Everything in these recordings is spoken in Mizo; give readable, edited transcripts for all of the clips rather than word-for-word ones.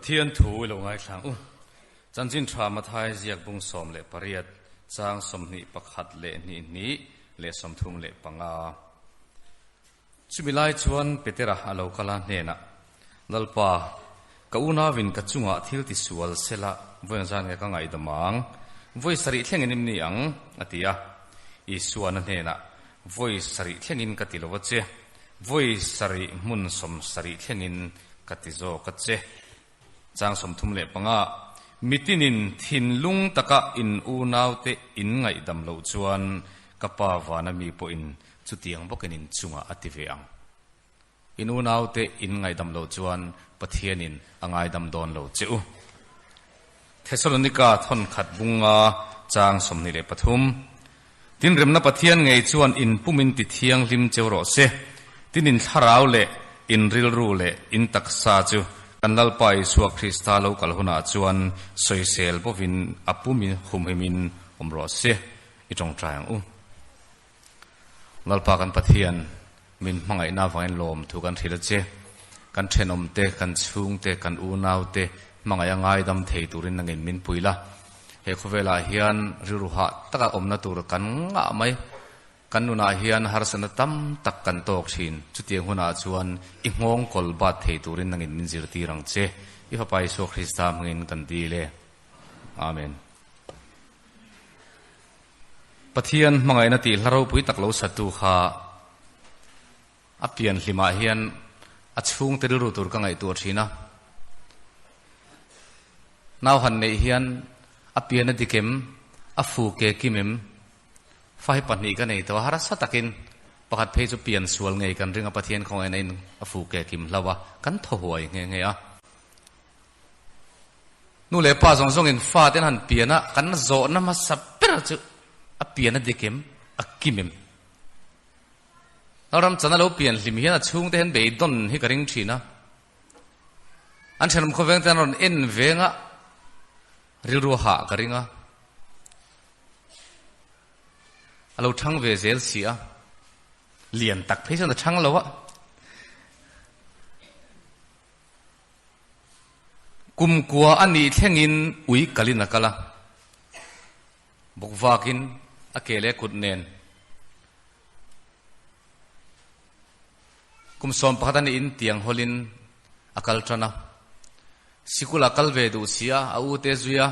Pathian thu i lo ngaithla ang u. Chanchin tha Mathai ziak bung 18 chang 21 leh hnih hnih leh 35. Chumi lai chuan Petera a lo kal a hnenah, Lalpa, ka unauin ka chungah thil ti sual sela vawi zan nge ka ngaihdam ang? Vawi sarih thlengin im ni ang? a ti a. Isuan a hnenah, Vawi sarih thlengin ka ti lo a che, vawi sarih hmun 70 thlengin ka ti zawk a che. Chang 35, Mitinin thinlung taka in unaute in ngaihdam loh chuan ka Pa vana mi pawhin chutiang bawkin in chungah a ti ve ang. In unaute in ngaihdam loh chuan Pathianin a ngaidam dawn lo che u. Thesalonika thawnkhat bunga chang 23, Tin remna Pathian ngei chuan in pumin ti thianghlim cheu rawh se. Tin in thlarau leh in rilru leh in taksa chu kan Lalpa Isua Krista lo kal hunah chuan sawisel bawvin a pumin humhimin awm rawh se. I tawngtai ang u. Lalpa kan Pathian, min hmangaihna avangin lawm thu kan hrilh a che. Kan thenawm te, kan chhung te, kan unau te hmangaih a ngaidam thei turin nangin min pui la. He khawvelah hian rilru hah taka awmna tur kan ngah mai. Kan nunah hian harsatna tam tak kan tawk thin. Chutiang hunah chuan i nghawng kawl bat thei turin nangin min zirtir ang che. I Fapa Isua Krista hmangin kan dil e. Amen. Pathian hmangaihna tih hla ropui tak lo satu kha a pian hlimah hian a chhungte rilru tur ka ngaihtuah thin a. Nau han neih hian a pian a dik em, a fu ke kim em, fa hi pahnih ka nei tawh a, harsa takin pakhat phei chu pian sual ngei kan ring a, Pathian khawngaihna in a fu ke kim hlau a, kan thaw huai nghe nghe a. Nu leh pa zawng zawngin fa te an han pian a, kan zawhna hmasa ber chu a pian a dik em, a kim em? Lalram chana lo pian hlim hian a chhungte hian beidawn hi ka ring thin a. An thenawm khawveng te an rawn en veng a, rilru a hah ka ring a. A lo thang ve zel si a, lian tak phei chuan a thang lo a. Kum kua a nih thlengin ui kalin a kal a, bawk vakin a ke leh kut nen. Kum 11 a nihin tiang hawlin a kal tan a, sikul a kal ve duh si a, a u te zui a,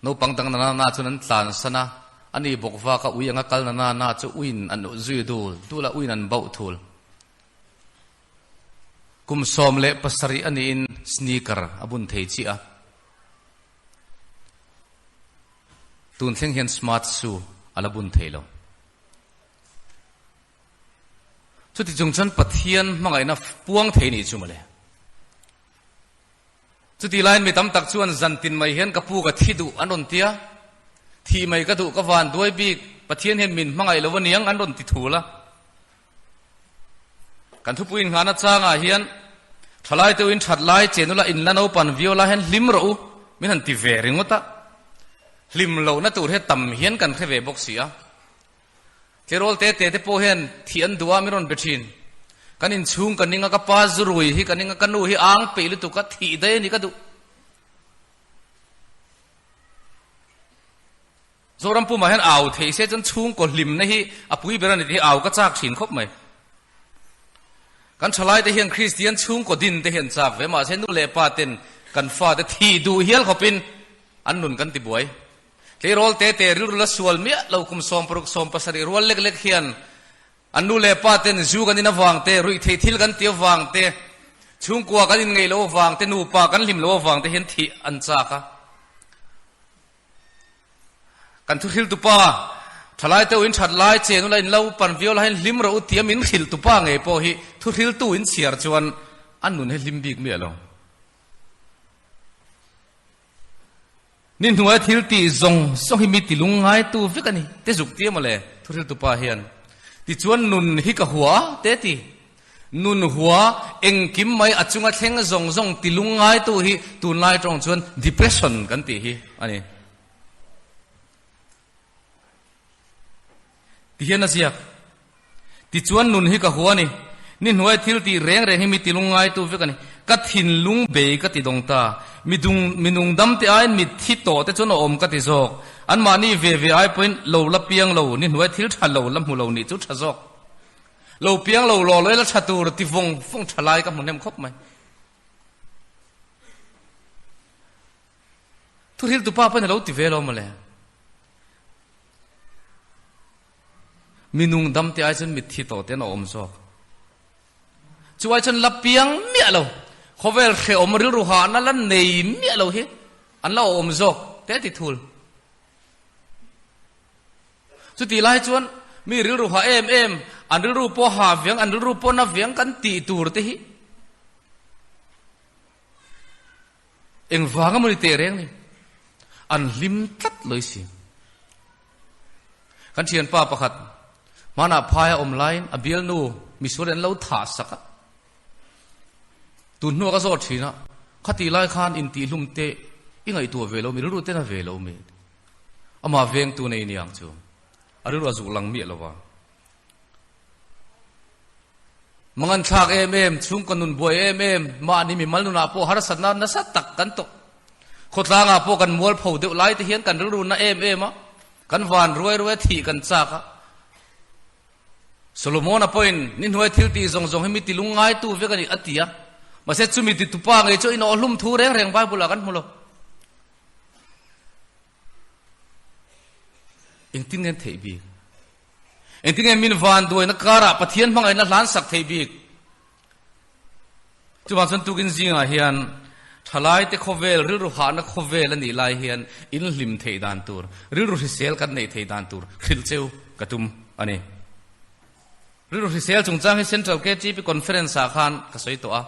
naupang dang na na chuan an tlan san a, a ni bawk vaka ui anga kal na na na chu uiin an zui dul dul a, uiin an bauh thul. Kum 17 a niin sneaker a bun thei chiah a. Tun thleng hian smart shoe a la bun thei lo. Chuti chung chuan Pathian hmangaihna puang thei nih chu mawle. Chuti laiin mi tam tak chuan zantin mai hian ka pu ka thi duh an rawn ti a, thih mai ka duh ka van duai bik, Pathian hian min hmangaih lo aniang an rawn ti thul a. Kan thupui inngahna changah hian thalai te in that lai che nula in la naupan viau lai hian hlim rawh u min han ti ve ringawt a. Hlim lohna tur hi tam hian kan hre ve bawk si a. Tleirawl te te te pawh hian thih an duh a min rawn be thin. Kan inchhung ka ning a, ka pa zurui hi ka ning a, ka nu hi ang peih lutuk a, thih daih a ni ka duh. Zoram pumah hian au theih se chuan chhungkaw hlimna hi a pui ber a ni tih hi au ka chak thin khawp mai. Kan thalai te hian Kristian chhungkaw din te hian chak ve mahse nu leh pa ten kan fa te thih duh hial khawpin an nun kan ti buai. Tleirawl te te rilru la sual miah lo kum 16 17 rual lek lek hian an nu leh pa ten zu kan in avang te, ruih theih thil kan ti avang te, chhungkua kan inngeih lo avang te, nupa kan hlim lo avang te hian thih an chak a. Kan thu hrilh tupa, thalai te in that lai che nula in lo pan viau lai hian hlim rawh u tia min hrilh tupa ngei pawh hi thu hriltu in chhiar chuan an nun hi hlim bik miah lo. Ni hnuai thil tih zawng zawng hi mi ti lung ngai tu vek a ni te zuk tia mawle thu hrilh tupa hian. Tichuan nun hi ka hua te ti. Nun hua engkim mai a chunga thleng zawng zawng ti lung ngai tu hi tunlai tawng chuan depression kan tih hi a ni. Ti hian a ziak. Tichuan nun hi ka hua a ni. Ni hnuai thil tih reng reng hi mi ti lung ngai tu vek a ni. Ka thinlung bei ka ti dawng ta. Midung, minung dam te aiin mitthi tawh te chuan a awm ka ti zawk. Anmahni ve ve ai pawhin lo la piang lo, ni hnuai thil tha lo la hmu lo nih chu tha zawk. Lo piang lo law law ila tha tur ti vawng vawng tha lai ka hmu hnem khawp mai. Thuhriltu pa pawhin a lo ti ve lo mawle. Minung dam te ai chuan mitthi tawh te an awm zawk. Chu ai chuan la piang miah lo, khawvel hrehawm rilru hahna la nei miah lo hi an la awm zawk te ti thul. Chutih lai chuan mi rilru ha em em, an rilru pawh ha viang, an rilru pawh na viang kan tih tur te hi Engvang emaw ni teh reng ni. An hlim tlat loi si. Kan thianpa pakhat hmanah phaia awm laiin a bialnu misual an lo thah sak a. Tun hnuah ka zawt thin a, khati lai khan intihlum te i ngaihtuah ve lo mi, rilru ten a ve lo mi. Amah vengtu nei niang chu a rilru a zuk lang miah lo va. Mangan thlak em em, chhungkaw nun buai em em, mahni mimal nunah pawh harsatna nasa tak kan tawh. Khawtlangah pawh kan mualpho deuh lai te hian kan rilru na em em a, kan van ruai ruai thih kan chak a. Solomona pawhin ni hnuai thil tih zawng zawng hi mi ti lungngaitu vek a ni a ti a. Mahse chumi titupa ngei chu inawhhlum thu reng reng Bible-ah kan hmu lo. Engtin nge an theih bik? Engtin nge min vanduaina karah Pathian hmangaihna hlan sak theih bik? Chuvang chuan tukin zingah hian thalaite khawvel, rilru hahna khawvel a nih lai hian in hlim theih dan tur, rilru hrisel kan neih theih dan tur hrilh cheu ka tum a ni. Rilru hrisel chungchang hi Central KTP Conference-ah khan ka sawi tawh a.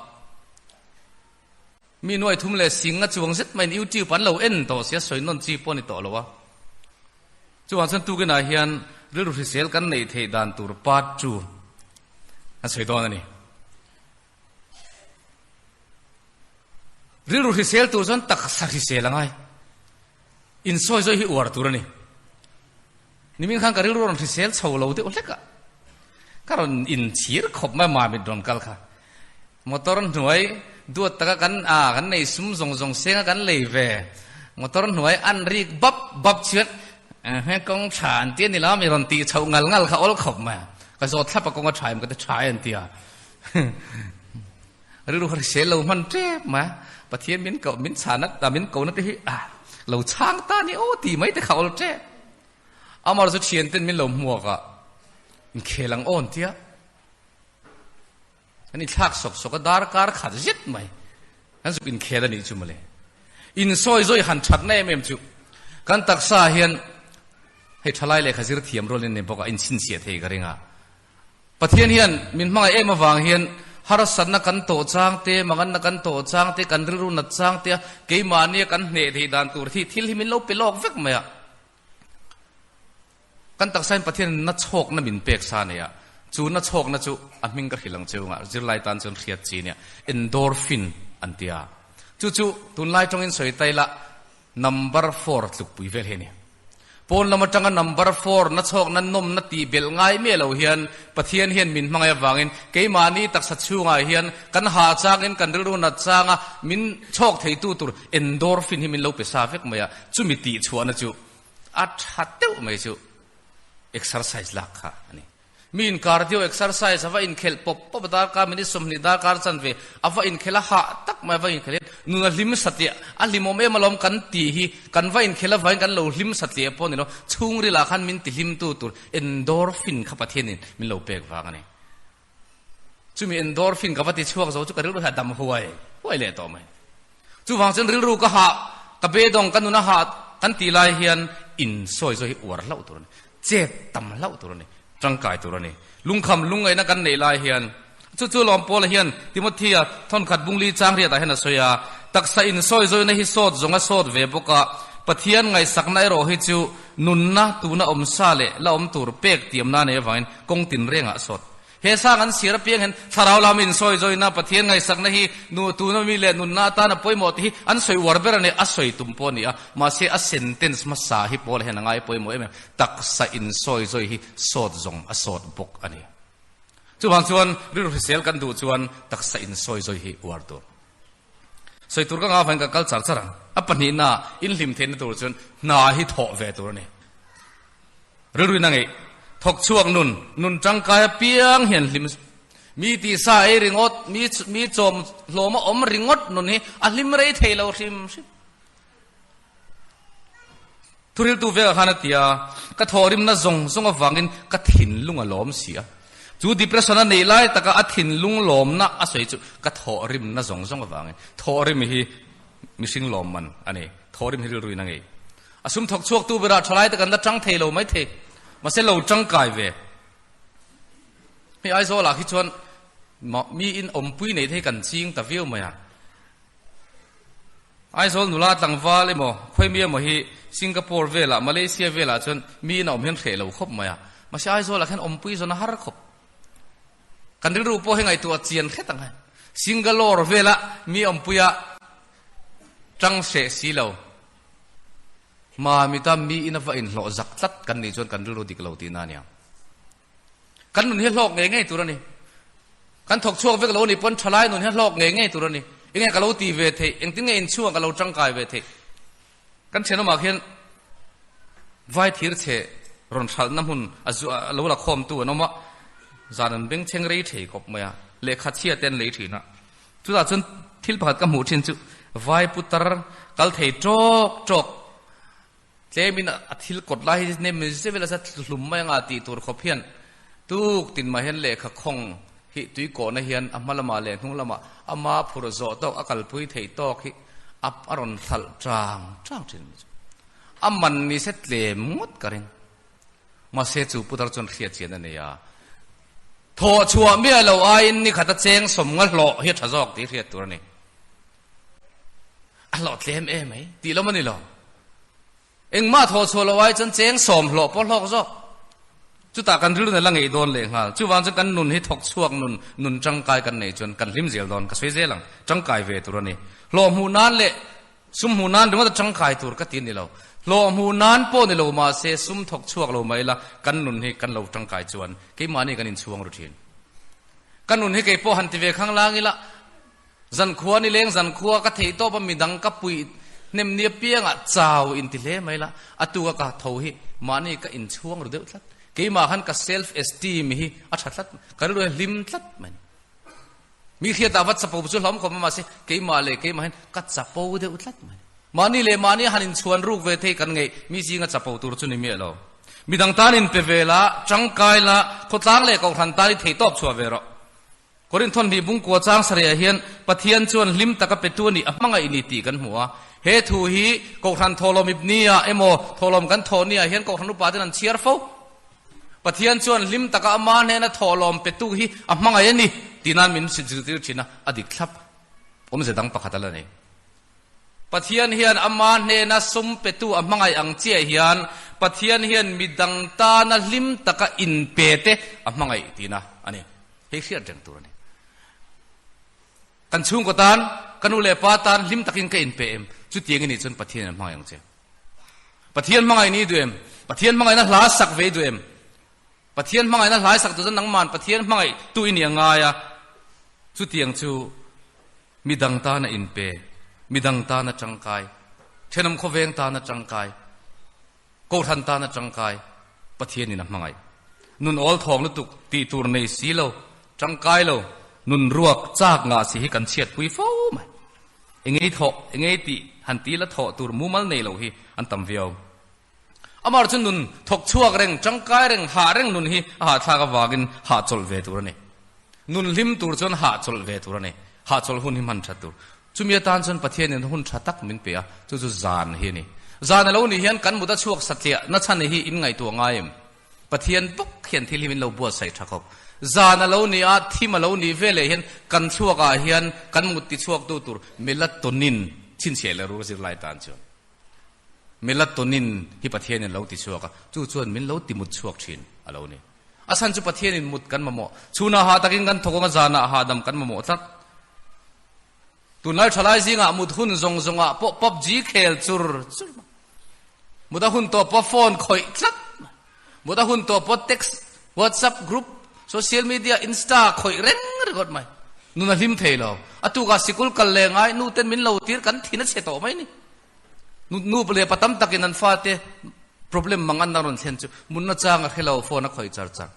Mi nuai thum leh sing a chuang zet maiin YouTube an lo en tawh sia sawi nawn chi pawh a ni tawh lo a. Chuvang chuan tukinah hian rilru hrisel kan neih theih dan tur part chu an sawi dawn a ni. Rilru hrisel tur chuan taksa hrisel a ngai. Insawi zawi hi uar tur a ni. Nimin khan ka rilru rawn hrisel chho lo deuh hlek a, ka rawn inchhir khawp mai Mamit rawn kal kha. Motor hnuai duat taka kan a kan nei sum zawng zawng senga kan lei ve. Motor hnuai an rik bap bap chuan he kawng tha an ti a ni lo a mi rawn tih chhoh ngal ngal kha awl khawp mai a. Ka zawt thlap a kawng a tha em ka ti tha e an ti a. Rilru kha hrisel lo hman tep mai a. Pathian min koh min chhana min kohna te hi a lo chhang ta ni aw ti mai te kha awl tep. Amar chu thian ten min lo hmuak a inkhel ang aw an ti a. An inthlak sawk sawk a, darkar khat zet mai an zuk inkhel a nih chu mawle. Insawi zawi han thatna em em chu kan taksa hian hei thalai lehkha zir thiam rual in ni bawk a, inchhinchhiah thei ka ring a. Pathian hian min hmangaih em avang hian harsatna kan tawh chang te, manganna kan tawh chang te, kan rilru nat chang te a keimahnia kan hneh theih dan tur hi thil hi min lo pe lawk vek mai a. Kan taksain Pathian na chhawkna min pek sa nei a, chu na chhawkna chu a hming ka hrilh ang cheu anga zirlai tan chuan hriat chi nia, endorphin an ti a. Chu chu tunlai tawngin sawi ta ila number four tlukpui vel hi a ni. Pawn lam atanga number four na chhawkna nawmna tih belh ngai miah lo hian Pathian hian min hmangaih avangin keimahni taksa chhungah hian kan hah changin kan rilru nat changa min chhawk theitu tur endorphin hi min lo pe sa vek mai a, chumi tih chhuahna chu A tha deuh mai chu exercise lak kha a ni. Mi in cardio exercise a va inkhelh pawp pawp a darkar minute 20 darkar chanve a va inkhelh a hah tak mai a va inkhelh hian nun a hlim satliah a hlimawm em alawm kan tih hi kan va inkhelh avangin kan lo hlim satliah pawh a ni lo chhungrilah khan min tihlimtu tur endorphin kha Pathianin min lo pek vang a ni. Chumi endorphin ka va ti chhuak zo chu ka rilru hi a dam huai huai leh tawh mai. Chuvang chuan rilru ka hah, ka bedawng, ka nun a hah kan tih lai hian insawi zawh hi uar hlauh tur a ni, chet tam hlauh tur a ni, tangkai tur a ni. Lungkham lungngaihna kan neih lai hian chu chu lawm Paula hian Timothea thawnkhat bungli chang riatah hian a sawi a, taksa insawi zawihna hi sawt zawng a sawt ve bawk a, Pathian ngaihsakna erawh hi chu nunna tuna awm sa leh la awm tur pek tiamna nei avangin kawng tinrengah a sawt. He sang an sir apiang hian thlarau lam insawi zawina Pathian ngaihsakna hi nu tuna mi leh nunna atana pawimawh tih hi an sawi uar ber a ni, a sawi tum pawh a ni a. Mahse a sentence hmasa hi Paula hian a ngai pawimawh em em, taksa insawi zawi hi sawt zawng a sawt bawk a ni. Chuvang chuan rilru hrisel kan duh chuan taksa insawi zawi hi uar tur. Sawi tur ka ngah avangin ka kal char char ang. A pahnihna in hlim theihna tur chuan hna hi thawh ve tur a ni. Rilruin a ngeih. Thawk chhuak nun, nun tangkai apiang hian hlim mi tihsa ei ringawt, mi mi chawm hlawm a awm ringawt nun hi a hlim rei thei lo hrim hrim. Thuriltu vekah khan a ti a, ka thawhrimna zawng zawng avangin ka thinlung a lawm si a. Chu depression a neih lai taka a thinlung lawmna a sawi chu ka thawhrimna zawng zawng avangin. Thawhrim hi mihring lawm man a ni. Thawhrim hi rilruin a ngei. A sum thawk chhuaktu berah thalai te kan la tang thei lo mai thei. Mahse lo tangkai ve. Hei Aizawlah khi chuan miin awmpui nei te hi kan ching ta viau mai a. Aizawl nula tlangval emaw khawi emaw hi Singapore velah Malaysia velah chuan miin a awm hian hreh lo khawp mai a. Mahse Aizawlah khian awmpui zawn a har khawp. Kan rilru pawh hi ngaihtuah chian hret ang hai. Singalore vela mi awmpuia tang hreh si lo. Mamita miin a va inhlawh zak tlat kan nih chuan kan rilru dik lo tihna a nia. Kan nun hi hlawk ngei ngei tur a ni. Kan thawk chhuak vek lo a nih pawn thalai nun hi hlawk ngei ngei tur a ni. Enge ka lo ti ve theih, engtin nge inchhungah ka lo tangkai ve theih. Kan thenawmah khian vai thir chhe rawn hralhna hmun a zu a lo la khawmtu an awm a, zan an beng chheng rei thei khawp mai a, lehkha chhia te an lei thin a. Chutah chuan thil pakhat ka hmuh thin chu vai putar kal thei tawk tawk tlemin a thil kawt lai hi nem zeuh ila hlum mai anga tih tur khawp hian tuk tin mah hian lehkha khawng hi tui kawhna hian a hma lamah leh hnung lamah ama phur zawh tawk a kalpui theih tawk hi a a rawn hlalh chang chang thin a ni chu. A man ni se tlem ngawt ka ring. Mahse chu putar chuan hriat chian a nei a, thawh chhuah miah lo aiin ni khat a cheng sawm nga hlawh hi a tha zawk tih hriat tur a ni. A hlawh tlem em mai tih lawm a ni lo. Engmah thawh chhuah loh ai chuan cheng sawm hlawh pawh hlawk zawk. Chutah kan rilru la ngeih dawn leh nghal. Chuvang chuan kan nun hi thawk chhuak nun, nun tangkai kan neih chuan kan hlim zel dawn. Ka sawi zel ang. Tangkai ve tur a ni. Hlawh hmuh nan leh sum hmuh nan ringawt a tangkai tur ka ti ni lo. Hlawh hmuh nan pawh ni lo mahse sum thawk chhuak lo mah ila kan nun hi kan lo tangkai chuan keimahni kan inchhuang ru thin. Ka nun hi keipawh han ti ve khang lang ila Zankhua nileng zankhua ka theih tawp a midang ka puih hnem ni apiangah chau inti hle mai la, a tuka ka tho hi mahni ka inchhuang ru deuh tlat. Keimah khan ka self esteem hi a tha tlat, ka rilru hi hlim tlat mai a ni. Mi hriatah va chapo chu hlawm khawp a mahse keimah leh keimah hian ka chapo deuh tlat mai a ni. Mahni leh mahni han inchhuan ruk ve thei kan ngeih, mi zinga chapo tur chu ni miah lo. Midang tan inpe ve la, tangkai la, khawtlang leh kohhran tan i theihtawp chhuah ve rawh. Korinth thawhnih bungkua chang sarih ah hian Pathian chuan hlim taka petu a nih a hmangaih ni tih kan hmu a. He thu hi Kohhran thawhlawm ip ni ah emaw thawhlawm kan thawh ni ah hian Kohhran upa ten an chhiar fo. Pathian chuan hlim taka ama hnena thawhlawm petu hi a hmangaih a ni tih nan min zirtir thin a, a dik thlap. Awmze dang pakhat a la nei. Pathian hian ama hnena sum petu a hmangaih ang chiah hian Pathian hian midang tana hlim taka inpe te a hmangaih tihna a ni. Hei hriat reng tur a ni. Kan chhungkaw tan, ka nu leh pa tan hlim takin ka inpe em? Chutiang i nih chuan Pathian in a hmangaih ang che. Pathian hmangaih ni duh em? Pathian hmangaihna hla sak ve i duh em? Pathian hmangaihna hlai sak tur chuan nangman Pathian hmangaih tu i nih a ngai a. Chutiang chu midang tana inpe, midang tana tangkai, thenawm khawveng tana tangkai, Kohhran tana tangkai Pathianin a hmangaih. Nun awl thawng lutuk tih tur nei si lo, tangkai lo, nun ruak chak ngah si hi kan chhiatpui fo mai. Engei thawh, engei tih han ti la thawh tur mumal nei lo hi an tam viau. Amah chu nun thawk chhuak reng, tangkai reng, hah reng nun hi a hahthlak avangin hahchawlh ve tur a ni. Nun hlim tur chuan hahchawlh ve tur a ni. Hahchawlh hun hi hman that tur. Chumi atan chuan Pathianin hun tha tak min pe a, chu chu zan hi a ni. Zan a lo nih hian kan mut a chhuak satliah na chhan hi in ngaihtuah ngai em? Pathian bawk hian thil hi min lo buatsaih tha khawp. Zan a lo nih a, thim a lo nih veleh hian kan thluakah hian kan mut tichhuaktu tur melatonin chhinchhiah leh rur zirlai tan chuan melatonin hi Pathianin lo tichhuak a, chu chuan min lo timut chhuak thin a lo ni. A chhan chu Pathianin mut kan mamawh. Chhunah hah takin kan thawk anga zanah hahdam kan mamawh tlat. Tunlai thalai zingah mut hun zawng zawngah pawh PUBG khel chur chur mai. Mut a hun tawh pawh phone khawih tlat mai. Mut a hun tawh pawh text, WhatsApp group, social media, Insta khawih reng ringawt mai. Nun a hlim thei lo. A tukah sikul kal leh ngai nu ten min lo tir kan thin a chhe tawh mai ni. Nu nu leh pa tam takin an fate problem mang an na rawn thlen chu munna chang a hre lo phone a khawih char char.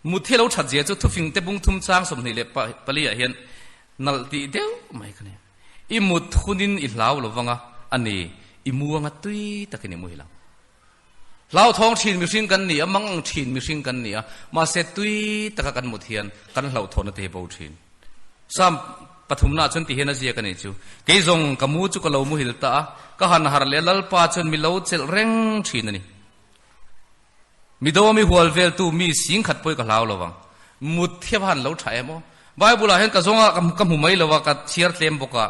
Mut hi lo that zia chu thufing te bung thum chang 24 ah hian nalh tih deuh mai ka ni. I mut hunin i hlau lo vanga a ni, i mu anga tui takin i muhil ang. Hlauthawng thin mihring kan ni a, mang ang thin mihring kan ni a, mahse tui taka kan mut hian kan hlauhthawnna te hi bo thin. Psalm pathumnaah chuan ti hian a ziak a nih chu, Kei zawng ka mu chu ka lo muhil ta a, ka han harh leh a, Lalpa chuan mi lo chelh reng thin a ni. Mi do mi hual veltu mi sing khat pawh hi ka hlau lo vang. Mut thiam han lo tha em aw. Bible ah hian ka zawnga ka hmu mai lo a, ka chhiar tlem bawk a.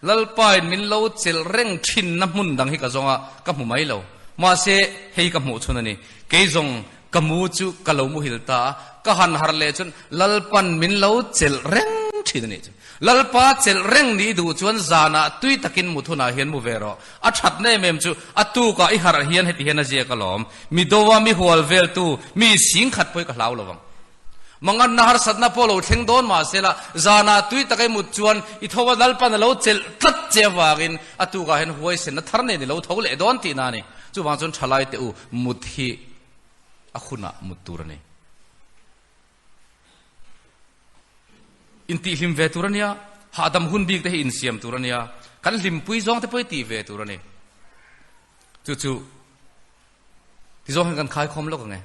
Lalpa in min lo chelh reng thin na hmun dang hi ka zawnga ka hmu mai lo. Mahse hei ka hmuh chhun a ni. Kei zawng ka mu chu ka lo muhil ta a, ka han harh leh chuan Lalpan min lo chelh reng thin a nih chu. Lalpa chelh reng nih duh chuan zanah tui takin mut hunah hian mu ve rawh. A thatna em em chu a tukah i harh hian heti hian a ziak alawm. Mi doa mi hual veltu mi sing khat pawh hi ka hlau lo ang. Manganna harsatna pawh lo thleng dawn mahse la zanah tui taka i mut chuan i tho a Lalpan a lo chelh tlat che avangin a tukah hian huaisenna thar nen i lo tho leh dawn tihna a ni. Chuvang chuan thalai teh u mut hi a hunah mut tur a ni. Intihhlim ve tur a nia, hahdam hun bik te hi insiam tur a nia, kan hlimpui zawng te pawh hi tih ve tur a ni. Chu chu ti zawng hian kan khaikhawm lawk ang e,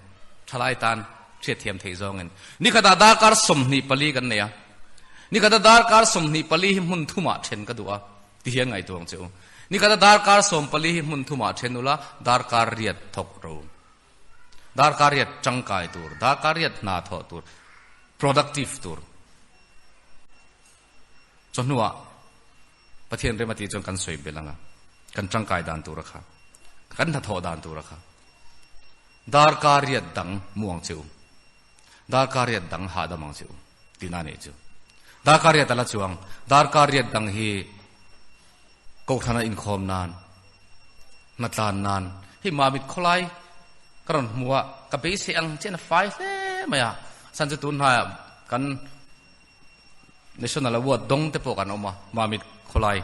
thalai tan hriatthiam theih zawngin. Nikhatah darkar 24 kan nei a, nikhatah darkar 24 hi hmun thumah then ka duh a, ti hian ngaihtuah ang che u. Nikhatah darkar 14 hi hmun thumah then ula, darkar riat thawk ro. Darkar riat tangkai tur, darkar riat hna thawh tur, productive tur. Chawhnuah Pathian rem a tih chuan kan sawi belh ang a, kan tangkai dan tur a kha, kan hnathawh dan tur a kha. Darkar riat dang mu ang che u, darkar riat dang hahdam ang che u tihna a nih chu. Darkar riat a la chuang, darkar riat dang hi Kohhrana inkhawm nan, hnatlan nan, hei Mamit khawlai ka rawn hmu a, ka beisei ang chian a fai hle mai a, chhan chu tun hnaiah kan National Award dawng te pawh kan awm a, Mamit khawlai.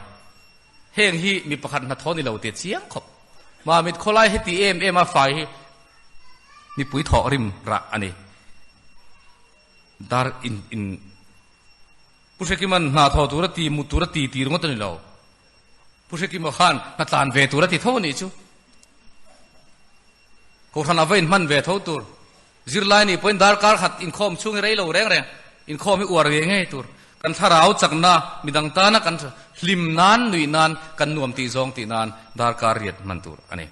Heng hi mi pakhat hnathawh ni lo tih a chiang khawp. Mamit khawlai heti em em a fai hi mipui thawh rim rah a ni. Dar in in. Pu Hrekima'n hna thawh tur a ti, mut tur a ti ti ringawt a ni lo. Pu Hrekima khan hna tlan ve tur a ti tho a nih chu. Kohhran a va inhman ve tho tur. Zirlai nih pawhin darkar khat inkhawm chhung hi rei lo reng reng. Inkhawm hi uar ngei ngei tur. Kan thlarau chakna, midang tana kan hlim nan, nuih nan, kan nuam tih zawng tih nan darkar riat hman tur a ni.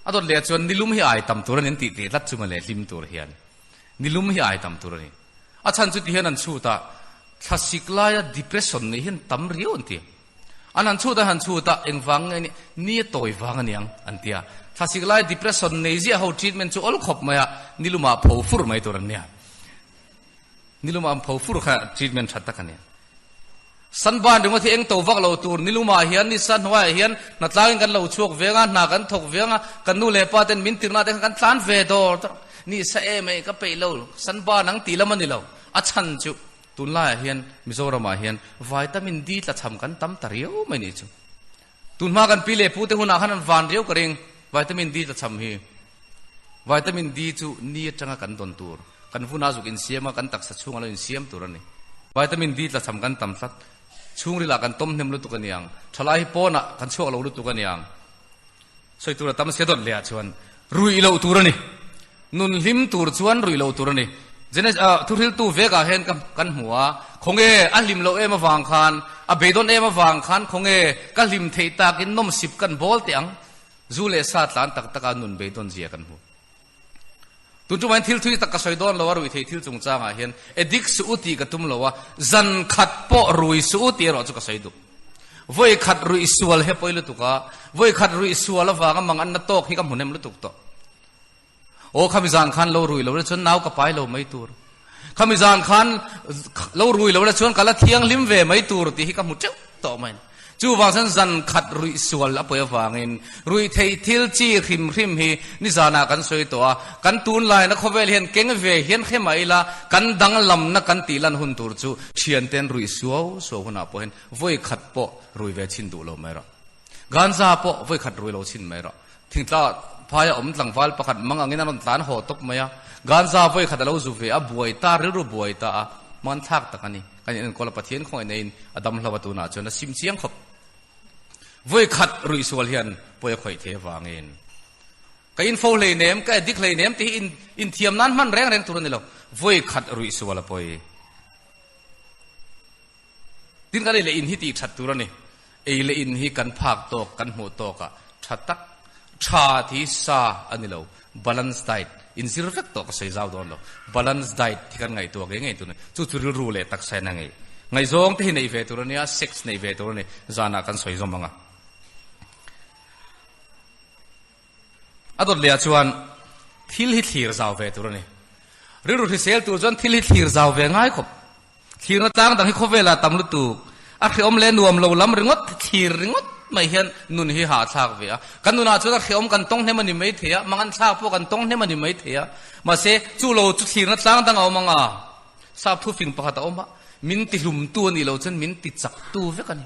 A dawt leh chuan nilum hi ai tam tur a ni an tih teh tlat chu mawle hlim tur hian. Nilum hi ai tam tur a ni. A chhan chu tihian an chhut a, thlasik laia depression nei hian tam riau an ti. An han chhut a han chhut a, engvang nge ni, ni a tawi vang a niang an ti a. Thlasik laia depression nei ziah ho treatment chu awl khawp mai a, nilumah pho fur mai tur an nia. Nilumah an pho fur kha treatment tha tak a ni. Sunburn ringawt hi eng to vak lo tur, nilumah hian nisa hnuaiah hian hnatlangin kan lo chhuak veng a, hna kan thawk veng a, kan nu leh pa ten min tirna te kha kan tlan ve dawr dawr. Nisa em ei ka peih lo, sunburn ang tih lam a ni lo. A chhan chu tunlaiah hian Mizoramah hian vitamin D tlachham kan tam ta riau mai nih chu. Tunhma kan pi leh pu te hunah khan an van riau ka ring vitamin D tlachham hi. Vitamin D chu ni atanga kan dawn tur, kan vuna zuk insiam a, kan taksa chhunga lo insiam tur a ni. Vitamin D tlachham kan tam tlat. Chhungrilah kan tawm hnem lutuk a niang. Thalai hi pawnah kan chhuak lo lutuk a niang. Sawi tur a tam sia dawt leh ah chuan ruih loh tur a ni. Nun hlim tur chuan ruih loh tur a ni. Genes ah thuhriltu vekah hian ka kan hmu a, khawnge a hlim loh em avang khan, a beidawn em avang khan khawnge ka hlim theih takin nawmsip kan bawl teh ang. Zu leh sa tlan tak taka nun beidawn zia kan hmu. Tun tumah hian thil thui tak ka sawi dawn lo a, ruih theih thil chungchangah hian addict suh u tih ka tum lo a, zan khat pawh rui suh u tih erawh chu ka sawi duh. Vawi khat ruih sual he pawi lutuk a, vawi khat ruih sual avanga mang anna tawk hi ka hmu hnem lutuk tawh. Aw khami zan khan lo rui lo la chuan nau ka pai lo mai tur. Khami zan khan lo rui lo la chuan ka la thianghlim ve mai tur tih hi ka hmu teuh tawh mai. Chuvang chuan zan khat ruih sual a pawi avangin ruih theih thil chi hrim hrim hi nizanah kan sawi tawh a, kan tunlaina khawvel hian keng ve hian hre mah ila kan danglamna kan tih lan hun tur chu thianten ruih suau suau hunah pawh hian vawi khat pawh rui ve chhin duh lo mai rawh. Ganja pawh vawi khat rui lo chhin mai rawh. Thingtla phaia awm tlangval pakhat mang angin a rawn tlan haw tawp mai a, Ganja vawi khat a lo zu ve a, buai ta, rilru buai ta a, hmanthlak tak a ni. Kan inenkawl a Pathian khawngaih neiin a dam hlo a tunah chuan a sim chiang khawp. Vawi khat ruih sual hian pawi a khawih thei avangin ka info hlei nem, ka addict hlei nem tih hi inthiam nan hman reng reng tur a ni lo. Vawi khat ruih sual a pawi. Tin kan ei leh in hi tih that tur a ni. Ei leh in hi kan phak tawk, kan hmuh tawkah tha tak, tha thi sa a ni lo. Balance diet, inzir vek tawh ka sawi zau dawn lo. Balance diet hi kan ngaihtuah ngei ngei tur a ni. Chu chu rilru leh taksa in a ngei. Ngaihzawng te hi neih ve tur a nia, sex neih ve tur a ni. Zanah kan sawi zawm ang a. A dawt lehah chuan thil hi thlir zau ve tur a ni. Rilru hrisel tur chuan thil hi thlir zau ve ngai khawp. Thlirna tlang dang hi khawvelah tam lutuk. A hreawm leh nuam lo lam ringawt, thlir ringawt mai hian nun hi hahthlak ve a. Kan nunah chuan a hreawm kan tawng hnem a ni mai thei a, mangan thlak pawh kan tawng hnem a ni mai thei a. Mahse, chu lo chu thlirna tlang dang a awm ang a. Sap thufing pakhat a awm a, min tihlumtu a nih loh chuan min tichaktu vek a ni.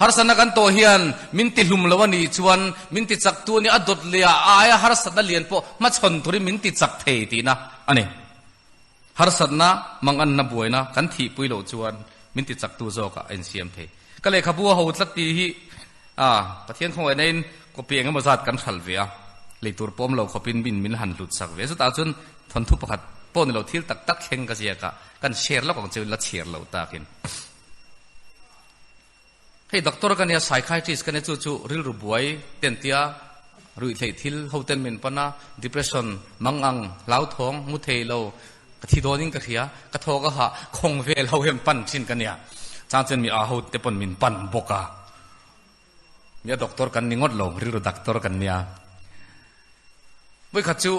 Harsatna kan tawh hian min tihlum lo a nih chuan min tichaktu a ni, a dawt leh a aia harsatna lian pawh hmachhawn turin min tichak thei tihna a ni. Harsatna, manganna buaina kan thihpui loh chuan min tichaktu zawkah a insiam thei. Ka lehkhabu a ho tlat tih hi a Pathian khawngaihnain copy eng emaw zat kan hralh ve a, lei tur pawm lo khawpin min min han hlut sak ve. Chutah chuan thawnthu pakhat pawh ni lo thil tak tak thleng ka ziak a, kan share lawk ang cheu la chhiar lo takin. Hei doctor ka nia, psychiatrist ka nia chu chu rilru buai ten tia ruihtheih thil ho ten min pan a, depression, mangang, hlauthawng, mu thei lo, ka thi dawnin ka hria, ka thaw ka hah, khawng vel ho hian pan thin ka nia. Chang chuan mi a ho te pawn min pan bawk a. Nia doctor kan ni ngawt lo, rilru doctor kan nia. Vawikhat chu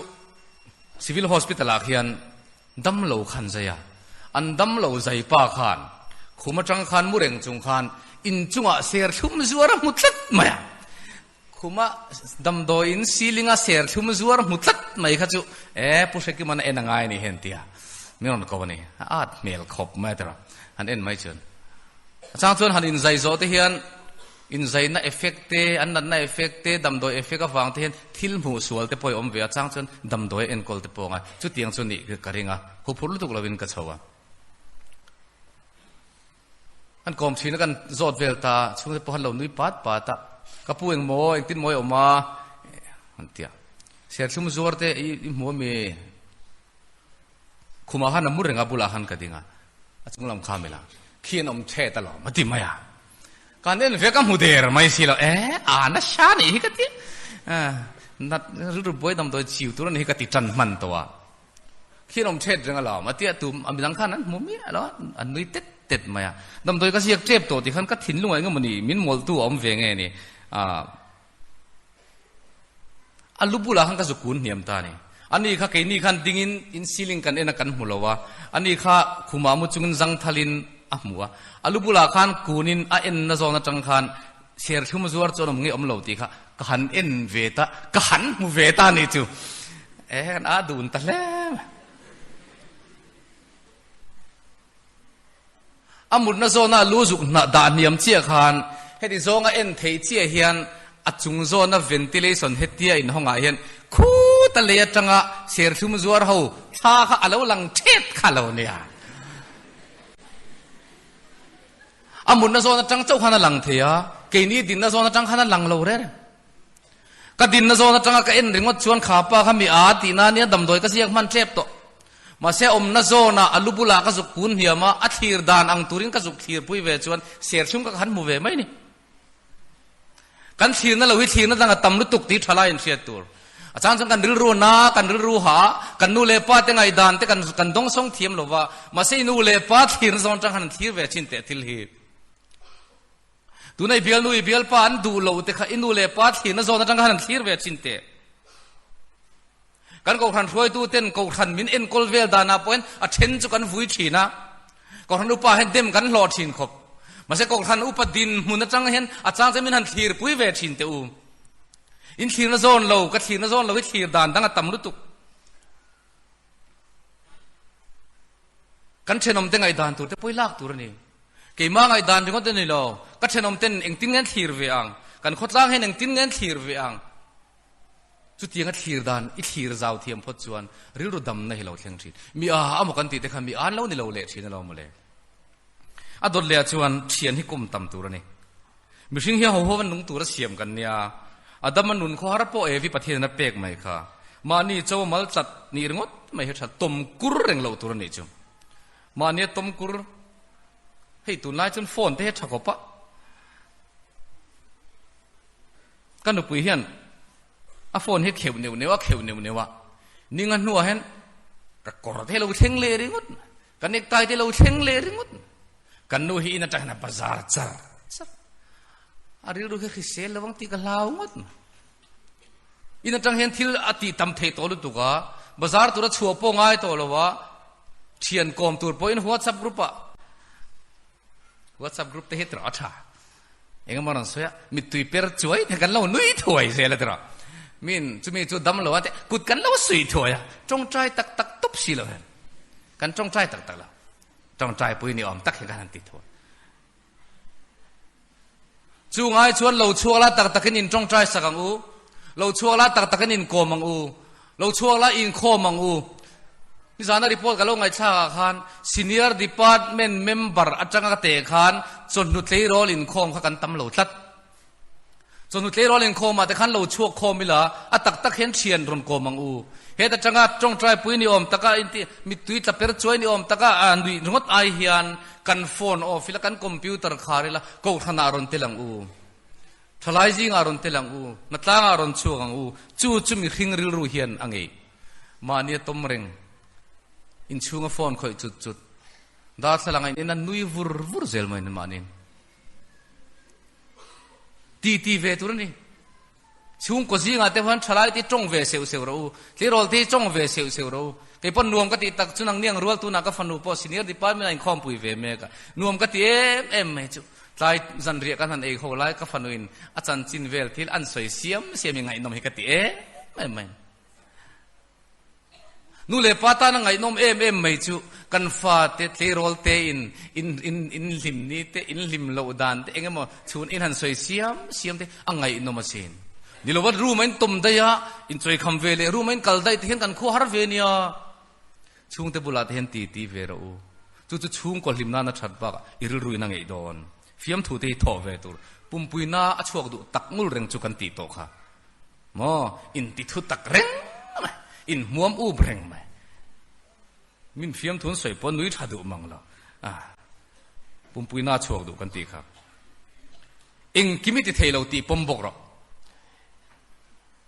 civil hospital ah khian Damlo khan zai a, an damlo zai pa khan khum atang khan mu reng chung khan inchungah ser thlum zuar a hmu tlat mai a. Khuma damdawiin ceiling-a ser thlum zuar hmu tlat mai kha chu e Pu Hrekiman a en a ngai a ni hian tia min rawn ko a ni. A at hmel khawp mai a tira han en mai chuan. A chang chuan han inzai zawh te hian Inzaina effect te, an natna effect te, damdawi effect avang te hian thil hmuh sual te pawh a awm ve a, chang chuan damdawi a enkawl te pawh a ngai. Chutiang chu nih ka ring a, huphurh lutuk lovin ka chho a. An kawm thin a, kan zawt vel ta, chhungte pawh an lo nui pat pat a, ka pu engmaw, engtin maw i awm a, an ti a. Serthlum zuar te i hmu ami? Khumah khan a mu reng a, bulah khan ka ding a, a chung lam kha a melh a, khi an awm thet alawm a ti mai a. Kan en ve ka hmu der mai si lo, e a nasa nih hi ka ti, nat rilru buai damdawi chiu tur a nih hi ka ti tan hman tawh a. Khi an awm thet reng alawm a ti a, tum a midang khan an hmu miah lo a, an nui tet tet mai a. Damdawi ka ziak tep tawh tih khan ka thinlungah eng emaw ni min mawltu a awm ve nge ni, A lu bulah khan ka zu kun hniam ta a ni. Ani kha keini khan dingin in ceiling kan en a kan hmu lo a, ani kha khumah mu chungin zangthalin a hmu a. A lu bulah khan kunin a enna zawn atang khan serthlum zuar chuan awm nge awm lo tih kha ka han en ve ta, ka han hmu ve ta a ni chu. E kan a dun ta hle mai. A mutna zawna lu zuk hnah dah hniam chiah khan heti zawnga en theih chiah hian a chung zawna ventilation hetia inhawngah hian khuta lei atanga serthlum zuar ho thla kha a lo lang thet kha lo nia. A mutna zawn atang chauh khan a lang thei a, keini dinna zawn atang khan a lang lo reng. Ka dinna zawn atanga ka en ringawt chuan kha pa kha mi a tihna nia damdawi ka ziak hman tep tawh. Mahse awmna zawnah a lu bulah ka zuk kun hniam a, a thlir dan ang turin ka zuk thlirpui ve chuan serthlum ka han hmu ve mai ni. Kan thlirna lo hi thlirna dang a tam lutuk tih tha laiin hriat tur. A chang chuan kan rilru na, kan rilru ha, kan nu leh pa te ngaihdan te kan kan dawngsawng thiam lo va, mahse i nu leh pa thlirna zawn atang khan an thlir ve thin teh thil hi. Tuna i bialnu i bialpa an duh lo te kha i nu leh pa thlirna zawn atang khan an thlir ve thin teh. Kan kohhran hruaitu ten kohhran min enkawl vel danah pawhin a then chu kan vui thin a, kohhran upa hian dem kan hlawh thin khawp. Mahse Kohhran upa dinhmun atang hian a chang che min han thlirpui ve thin teh u. In thlirna zawn lo, ka thlirna zawn lo hi thlir dan dang a tam lutuk. Kan thenawm te ngaihdan tur te pawi lak tur a ni. Keimah ngaihdan ringawt a ni lo, ka thenawm ten engtin nge an thlir ve ang, kan khawtlang hian engtin nge an thlir ve ang. Chutianga thlir dan i thlir zau thiam phawt chuan rilru damna hi lo thleng thin. Mi a amaw kan tih te kha mi an lo ni lo leh thin alawm mawle. A dawt leh ah chuan thian hi kum tam tur a ni. Mihring hi ho ho an nung tur a siam kan nia. Adama nun khawhar pawh Evi Pathian in a pek mai kha. Mahni cho mal chat nih ringawt mai hi tha tawm kur reng loh tur a nih chu. Mahnia tawm kur hei tunlai chuan phone te hi a tha khawp a. Ka nupui hian a phone hi kheuh neuh neuh a kheuh neuh neuh a. Ninga hnuah hian ka kawr te lo thleng leh ringawt mai. Ka necktie te lo thleng leh ringawt mai. Kan nu hi in atang hian a bazar char char. A rilru hi hrisel lo ang tih ka hlau ngawt mai. In atang hian thil a tih tam theih tawh lutuk a, bazar tura chhuah pawh ngai tawh lo a, thian kawm tur pawhin WhatsApp group ah WhatsApp group te hi tawh a tha. Engemaw rawn sawi a, mittui per chuai te kan lo nui thuai zel a tiraw. Min chumi chu dam lo a te kut kan lo suih thuai a, tawngtai tak tak tawp si lo hian. Kan tawngtai tak tak lo. Tawngtai pui ni awm tak hi kan han ti thuai. Chu ngai chuan lo chhuak la tak takin in tawngtai sak ang u. Lo chhuak la tak takin in kawm ang u. Lo chhuak la inkhawm ang u. Nizana report ka lo ngaihthlak ah khan Senior Department member atanga ka teh khan chawhnu tleirawl inkhawm kha kan tam lo tlat. Chawhnu tleirawl inkhawm ah te khan lo chhuak khawm ila a tak tak hian thian rawn kawm ang u. Het atanga tawngtai pui ni awm taka inti mittui tla per chuai ni awm taka a nuih ringawt ai hian kan phone off ila kan computer khar ila kohhran ah rawn tel ang u. Thalai zingah rawn tel ang u, hnatlangah rawn chhuak ang u, chu chu mihring rilru hian a ngeih. Mahni a tawm reng, inchhunga phone khawih chut chut, darthlalang a in en a nui vur vur zel mai mahni. Ti ti ve tur a ni. Chhungkaw zingah te huan thalai te tawng ve seuh seuh rawh u, tleirawl te hi tawng ve seuh seuh rawh u. Kei pawh nuam ka tih tak chu nang niang rual tunah ka fanu pawh senior department ah inkhawmpui ve mek a, nuam ka ti em em mai chu. Tlai zanriah kan han ei ho lai ka fanuin a chanchin vel thil an sawi siam siam i ngaihnawm hi ka ti em em mai. Nu leh pa tana ngaihnawm em em mai chu kan fate tleirawl te in in in in hlim ni te in hlim loh dan te eng emaw chhun in han sawi siam siam te a ngaihnawm asin. Ni lova room a in tawm daih a, in chawi kham ve leh room a in kal daih te hian kan khua har ve nia. Chhungte bulah te hian ti ti ve rawh u. Chu chu chhungkaw hlim nana that bakah i rilru in a ngeih dawn. Fiamthu te hi thawh ve tur. Pumpuina a chhuak duh tak ngul reng chu kan tih tawh kha. Maw in ti thu tak reng mai, in hmuam up reng mai. Min fiamthu an sawi pawh nui tha duh mang lo. Ah, pumpuina a chhuak duh kan tih kha. Engkim i ti thei lo tih pawm bawk rawh.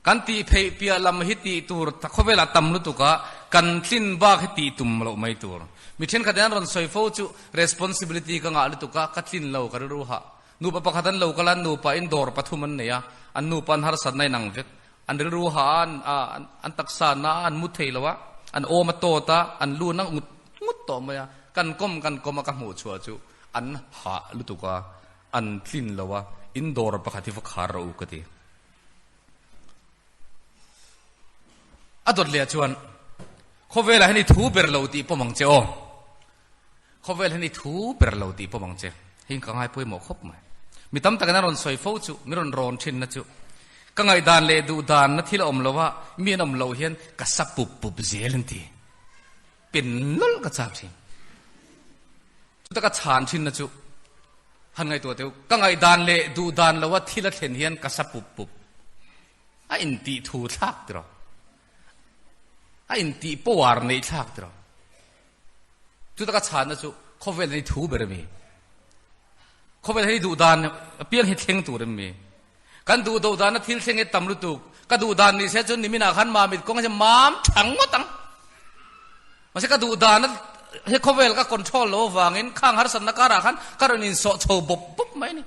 Kan tih theih piah lam hi tih tur khawvelah tam lutuk a, kan tlin bak hi tih tum loh mai tur. Mi thenkhat in an rawn sawi fo chu responsibility ka ngah lutuk a, ka tlin lo ka rilru hah. Nupa pakhat an lo kal a, nupa in dawr pathum an nei a, an nupa an harsatna in ang vek. An rilru hah a, an taksa na a, an mu thei lo a, an awm a tawt a, an lu na ngut ngut tawh mai a. Kan kawm kan kawm a ka hmuh chhuah chu an hah lutuk a, an tlin lo a, in dawr pakhat hi va khar rawh u ka ti. A dawt leh chuan khawvelah hian i thu ber lo tih pawm ang che aw. Khawvel hian i thu ber lo tih pawm ang che. Hei ka ngai pawimawh khawp mai. Mi tam takin an rawn sawi fo chu, mi rawn rawn thinna chu ka ngaihdan leh duhdan na thil a awm lo a, mi an awm loh hian ka sa pup pup zel an ti. Pen nawlh ka chak thin. Chuta ka chhan thinna chu han ngaihtuah teh u, ka ngaihdan leh duhdan loa thil a thlen hian ka sa pup pup. A intih thu thlak tiraw? A intih power neih thlak tiraw? Chuta ka chhanna chu khawvel hi thu ber mi. Khawvel hi duhdan apiang hi thleng tur em mi. Kan duh do dan a thil thleng hi tam lutuk. Ka duh dan ni se chuan niminah khan mamit kawng hi mam thang ngawt ang. Mahse ka duh dan a he khawvel ka control lo avangin khang harsatna karah khan ka rawn insawh chho bawp bawp mai a ni.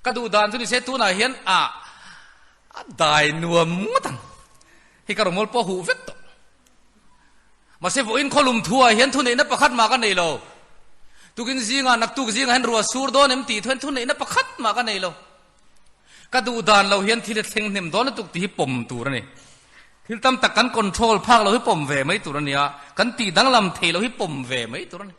Ka duh dan chu ni se tunah hian a a dai nuam ngawt ang. Hei ka rawmawl pawh huh vek tawh. Mahse vawiin khawlum thuah hian thuneihna pakhat mah ka nei lo. Tukin zingah naktuk zingah hian ruah sur dawn em tih thuin thuneihna pakhat mah ka nei lo. Ka duh dan lo hian thil a thleng hnem dawn lutuk tih hi pawm tur a ni. Thil tam tak kan control phak lo hi pawm ve mai tur a nia, kan tih danglam thei lo hi pawm ve mai tur a ni.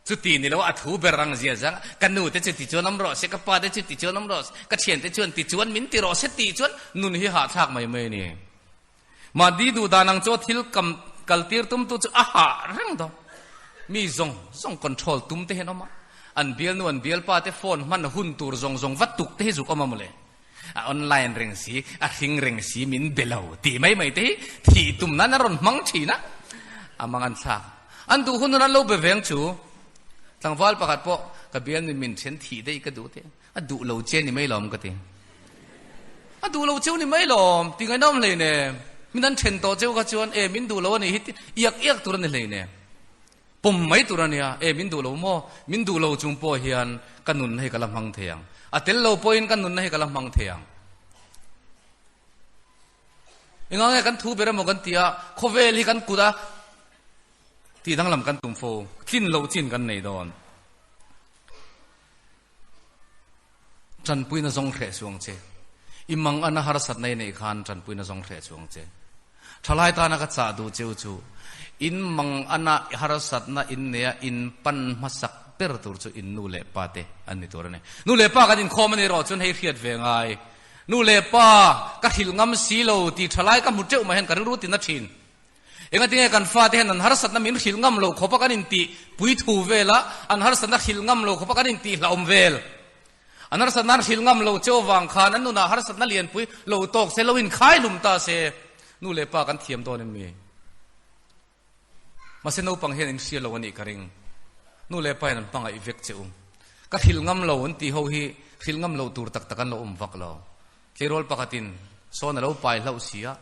Chuti ni lo a thu ber ang zia zang ka nu te chu ti chuan awm rawh se, ka pa te chu ti chuan awm rawh se, ka thian te chuan ti chuan min ti rawh se tih chuan nun hi hahthlak mai mai a ni. Mahni duh dan ang chu thil kam kal tir tum tu chu a hah reng dawn. Mi zawng zawng control tum te hian awm a, an bialnu an bialpa te phone hman hun tur zawng zawng va tuk te hi zuk awm a mawle. A online reng si, a hring reng si min be lo tih mai mai te hi thih tum nan an rawn hmang thin a, a mang an thlak. An duh hun hun an lo be veng chu tlangval pakhat pawh ka bialnu min then thih daih ka duh te a duh lo che ni mai lawm ka ti. A duh lo cheu ni mai lawm ti ngaihnawm hlei ne. Min an then tawh cheu kha chuan e min duh lo a nih hi iak iak tur a ni hlei ne. Pawm mai tur a nia, e min duh lo maw? Min duh lo chung pawh hian ka nunna hi ka la hmang thei ang. A tel lo pawhin ka nunna hi ka la hmang thei ang. Engah nge kan thu ber emaw kan ti a, khawvel hi kan kut a tih danglam kan tum fo, tlin loh chin kan nei dawn. Tanpuina zawng hreh chuang che. I mang ana harsatna i neih khan tanpuina zawng hreh chuang che. Thalai tana ka chah duh cheu chu in mang ana harsatna in neia in pan hmasak ber tur chu in nu leh pa te an ni tur a ni. Nu leh pa kan inkhawm a ni erawh chuan hei hriat ve ngai. Nu leh pa ka hrilh ngam si lo tih thalai ka hmu teuh mai hian ka rilru tina thin. Engatinge kan fate hian an harsatna min hrilh ngam lo khawpa kan intih pui thu vel a, an harsatna hrilh ngam lo khawpa kan intih hlauhawm vel. An harsatna an hrilh ngam lo cheu vang khan an nunah harsatna lianpui lo tawk se, lo inkhai hlum ta se, nu leh pa kan thiam dawn em mi? Mahse naupang hian in hria lo a nih ka ring. Nu leh pa hian an hmangaih vek che u. Ka hrilh ngam lo an tih ho hi hrilh ngam loh tur tak tak an lo awm vak lo. Tleirawl pakhatin sawn a lo pai hlauh si a.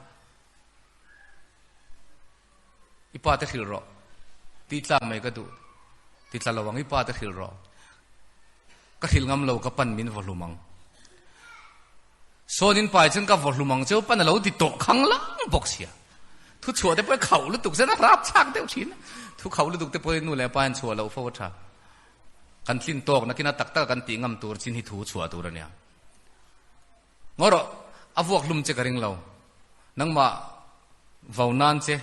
I pa te hrilh rawh. Ti tlak mai ka duh. Ti tla lo ang i pa te hrilh rawh. Ka hrilh ngam lo ka pan min vaw hlum ang. Sawn in pai chuan ka vaw hlum ang cheu pan a lo ti tawh khang lang bawk sia. Thu chhuah te pawh i khauh lutuk zen a rap chak deuh thin. Thu khauh lutuk te pawh i nu leh pa in chhuah loh fo a tha. Kan tlin tawk nakin a tak tak a kan tih ngam tur chin hi thu chhuah tur a nia. Ngaw rawh, a vuak hlum che ka ring lo. Nangmah vau nan che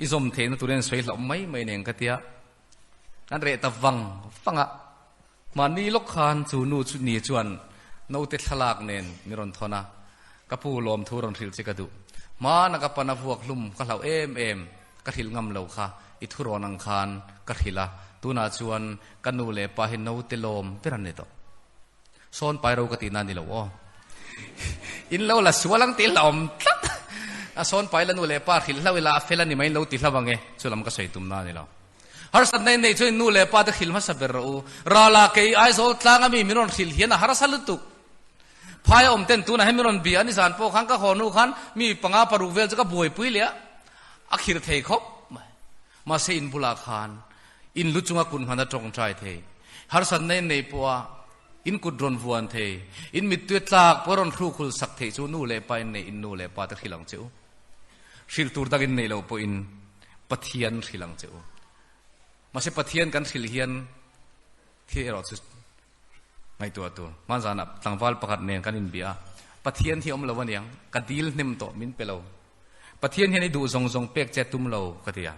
i zawm theihna turin an sawi hlauh mai mai nen ka tia. Kan reh ta vang vang a, mahni lawk khan chu nu chu ni chuan naute thlalak nen min rawn thawn a, ka pu lawmthu rawn hrilh che ka duh. Hmana ka pana vuak hlum ka hlauh em em, ka hrilh ngam lo kha i thurawn ang khan ka hrilh a, tunah chuan ka nu leh pa hi naute lawm ber an ni tawh. Sawn pai ro ka tih na ni lo aw. In lo la sual ang tih la awm tlat. A sawn pai la nu leh pa hrilh hlau ila a fel a ni mai in lo ti hlau ang e. Chu lam ka sawi tum na ni lo. Harsatna in neih chuan in nu leh pa te hrilh hmasa ber rawh u. Rala kei Aizawl tlang ami min rawn hrilh hian a harsa lutuk. Phai a awm ten tunah hian min rawn bia a ni zan pawh khan ka haw hnu khan mi panga paruk vel chu ka buaipui leh a, a khirh thei khawp mai. Mahse in bulah khan in lu chunga kut hman a tawngtai thei. Harsatna in nei pawha in kut rawn vuan thei, in mittui tlak pawh rawn hrukhul sak theih chu nu leh pa in nei, in nu leh pa te hrilh ang che u. Hrilh tur dang in neih loh pawhin Pathian hrilh ang che u. Mahse Pathian kan hrilh hian thil erawh chu ngaihtuah tur. Hmanzanah tlangval pakhat nen kan inbia a, Pathian hi awm lo aniang, ka dil hnem tawh min pe lo. Pathian hian i duh zawng zawng pek che tum lo ka ti a.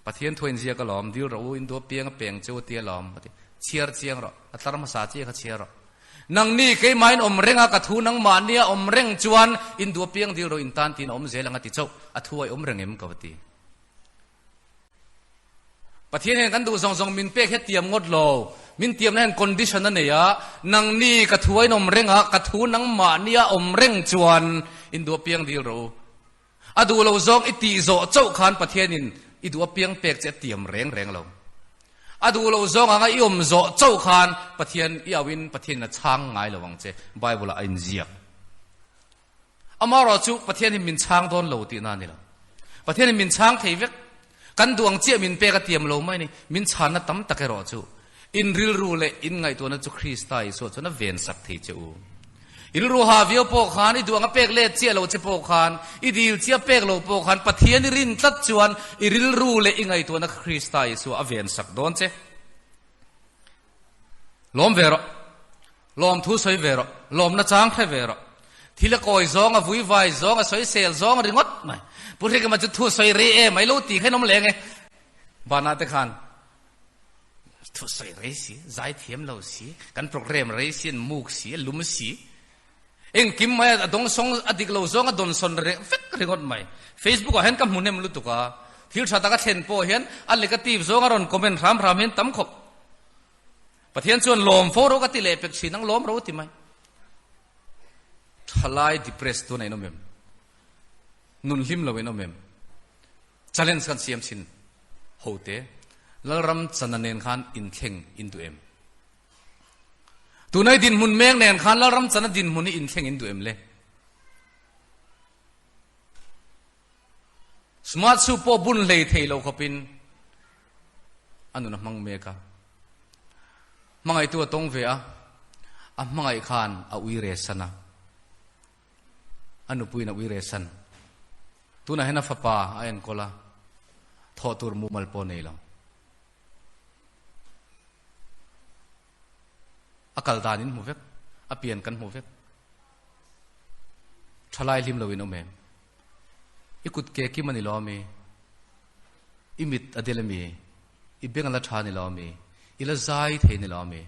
Pathian thuain ziak alawm, dil rawh u, in duh apiang a peng che u ti alawm a ti. Chhiar chiang rawh, a tlar hmasa chiah kha chhiar rawh. Nangni keimahin awm reng a, ka thu nangmahnia awm reng chuan in duh apiang dil rawh, in tan tiin a awm zel ang a ti chauh, a thu a i awm reng em ka va ti. Pathian hian kan duh zawng zawng min pek hi a tiam ngawt lo. Min tiamna hian condition a nei a, nangni ka thu a in awm reng a, ka thu nangmahnia awm reng chuan in duh apiang dil rawh u. A duh lo zawng i tih zawh chauh khan Pathianin i duh apiang pek che a tiam reng reng lo. A duh lo zawng anga i awm zawh chauh khan Pathian i auhin Pathianin a chhang ngai lo ang che, Bible-ah a inziak. Amaherawhchu Pathian hi min chhang dawn lo tihna a ni lo. Pathianin min chhang thei vek. Kan duh ang chiah min pek a tiam lo mai a ni. Min chhanna tam tak erawh chu in rilru leh in ngaihtuahna chu Krista Isua chuan a vensak thei che u. I rilru ha viau pawh khan, i duh anga pek let chiah lo che pawh khan, i dil chiah pek lo pawh khan Pathian i rin tlat chuan i rilru leh i ngaihtuahna kha Krista Isua a ven sak dawn che. Lawm ve rawh. Lawm thu sawi ve rawh. Lawmna chang hre ve rawh. Thil a kawi zawng, a vuivai zawng, a sawisel zawng ringawt mai. Pu Hrikima chu thu sawi rei em mai lo tih kha in awm leng e. Vanah te khan thu sawi rei si, zai thiam lo si, kan program rei si, an muk si, a lum si. Engkim mai a dawng sawng a dik lo zawng a dawn sawn reng vek ringawt mai. Facebook ah hian ka hmu hnem lutuk a, thil tha tak a thlen pawh hian a negative zawng a rawn comment hram hram hian tam khawp. Pathian chuan lawm fo ro ka ti leh pek thin ang lawm ro ti mai. Thalai depressed tuna in awm em? Nun hlim lo in awm em? Challenge kan siam thin ho te Lalram chana nen khan inthleng in duh em? Tunai dinhmun mek nen khan Lalram chana dinhmun hi inthleng in duh em le? Smart suit pawh bun hlei thei lo khawpin a nun a hmang mek a. Hmangaihtu a tawng ve a, a hmangaih khan a ui re san a. A nupuiin a ui re san. Tunah hian a fapa a enkawl a, thawh tur mumal pawh nei lo. A kal dan in hmu vek, a pian kan hmu vek. Thalai hlim lo in awm em? I kut ke kim a ni lo ami? I mit a del ami? I beng a la tha a ni lo ami? I la zai thei a ni lo ami?